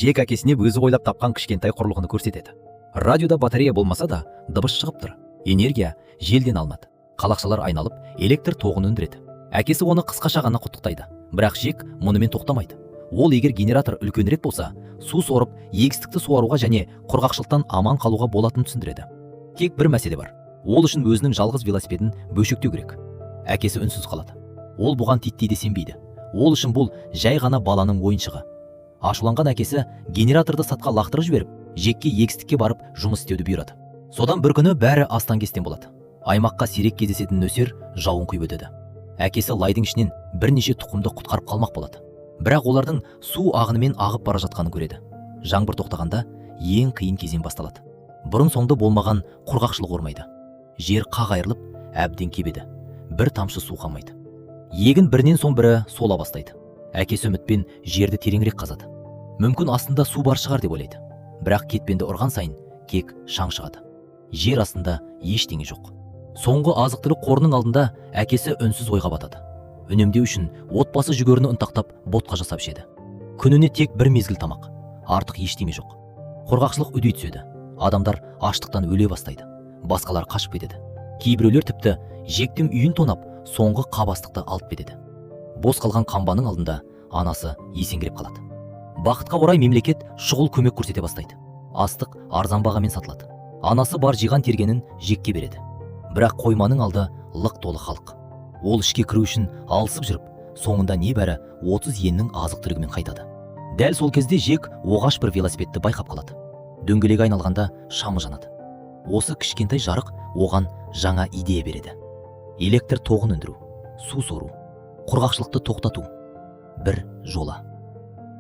Жек әкесіне өзі ойлап тапқан кішкентай құрылғыны көрсетеді. Радиода батарея болмаса да, дыбыс шығып тұр. Энергия желден алынады. Қалақшалар айналып, электр тоғын өндіреді. Әкесі оны қысқаша ғана құттықтайды. Бірақ Жек мұнымен тоқтамайды. Ол егер генератор үлкенірек болса, су сорып, егістікті суаруға және құрғақшылықтан аман қалуға болатынын түсіндіреді. Тек бір мәселе бар. Ол үшін өзінің жалғыз велосипедін бөлшектеу керек. Әкесі үнсіз қалады. Ол бұған титтей де сенбейді. Ол үшін бұл жай ғана баланың ойыншығы. Ашуланған әкесі генераторды сатқа лақтырып жіберіп, Жекке егістікке барып жұмыс істеуді бұйырады. Содан бір күні бәрі астан-кестен болады. Аймаққа сирек кездесетін нөсер жауын құйып өтеді. Әкесі лайдың ішінен бірнеше тұқымды құтқарып қалмақ болады. Бірақ олардың су ағынымен ағып бара жатқанын көреді. Жаңбыр тоқтағанда ең қиын кезең басталады. Бұрын соңды болмаған құрғақшылық ормайды. Жер қақ айырылып, әбден кебеді. Бір тамшы су қалмайды. Егін бірінен соң бірі сола бастайды. Әкесі үмітпен жерді тереңірек қазады. Мүмкін, астында су бар шығар деп ойлайды. Бірақ кетпенді ұрған сайын тек шаң шығады. Жер астында ештеңе жоқ. Соңғы азық-түлік қорының алдында әкесі үнсіз ойға батады. Үнемдеу үшін отбасы жүгеріні ұнтақтап, ботқа жасап ішеді. Күніне тек бір мезгіл тамақ, артық ештеңе жоқ. Құрғақшылық үдей түседі. Адамдар аштықтан өле бастайды. Басқалар қашып кетеді. Кейбіреулер тіпті Жектің үйін тонап, соңғы қап астықты алып кетеді. Бос қалған қамбаның алдында анасы есеңгіреп қалады. Бақытқа орай, мемлекет шұғыл көмек көрсете бастайды. Астық арзан бағамен сатылады. Анасы бар жиған тергенін Жекке береді. Бірақ қойманың алды лық толы халық. Ол ішке кіру үшін алысып жүріп, соңында небәрі 30 йеннің азық түлігімен қайтады. Дәл сол кезде Жек оғаш бір велосипедті байқап қалады. Дөңгелегі айналғанда шамы жанады. Осы кішкентай жарық оған жаңа идея береді: электр тоғын өндіру, су сору, құрғақшылықты тоқтату бір жола.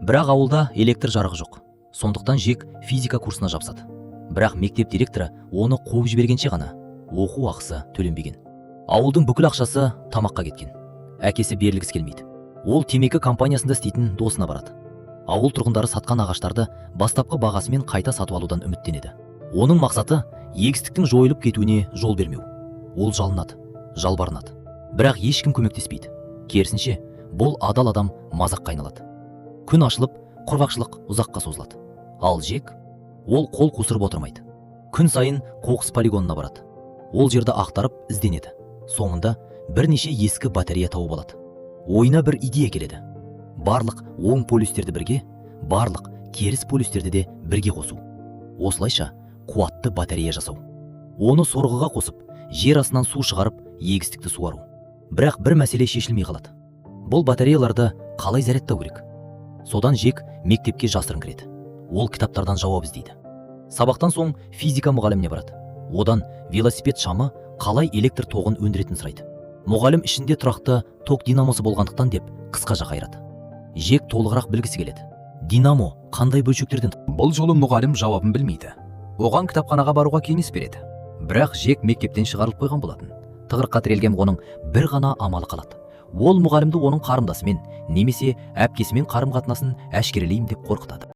Бірақ ауылда электр жарығы жоқ. Сондықтан Жек физика курсына жабысады. Бірақ мектеп директоры оны қуып жібергенше ғана оқу ақысы төленбеген. Ауылдың бүкіл ақшасы тамаққа кеткен. Әкесі берілгісі келмейді. Ол темекі компаниясында істейтін досына барады. Ауыл тұрғындары сатқан ағаштарды бастапқы бағасымен қайта сатып алудан үміттенеді. Оның мақсаты — егістіктің жойылып кетуіне жол бермеу. Ол жалынады, жалбарынады, бірақ ешкім көмектеспейді. Керісінше, бұл адал адам мазаққа айналады. Күн ашылып, құрғақшылық ұзаққа созылады. Ал Жек, ол қол қусырып отырмайды. Күн сайын қоқыс полигонына барады. Ол жерді ақтарып ізденеді. Соңында бірнеше ескі батарея тауып алады. Ойына бір идея келеді: барлық оң полюстерді бірге, барлық теріс полюстерді де бірге қосу. Осылайша қуатты батарея жасау. Оны сорғыға қосып, жер астынан су шығарып, егістікті суару. Бірақ бір мәселе шешілмей қалады: бұл батареяларды қалай зарядтау керек? Содан Жек мектепке жасырын кіреді. Ол кітаптардан жауап іздейді. Сабақтан соң физика мұғаліміне барады. Одан велосипед шамы қалай электр тоғын өндіретінін сұрайды. Мұғалім ішінде тұрақты ток динамосы болғандықтан деп қысқаша қайырады. Жек толығырақ білгісі келеді: динамо қандай бөлшектерден? Бұл жолы мұғалім жауабын білмейді. Оған кітапханаға баруға кеңес береді. Бірақ Жек мектептен шығарылып қойған болатын. Тығырыққа тірелген оның бір ғана амалы қалады: ол мұғалімді оның қарындасымен немесе әпкесімен қарым қатынасын әшкерелеймін деп қорқытады.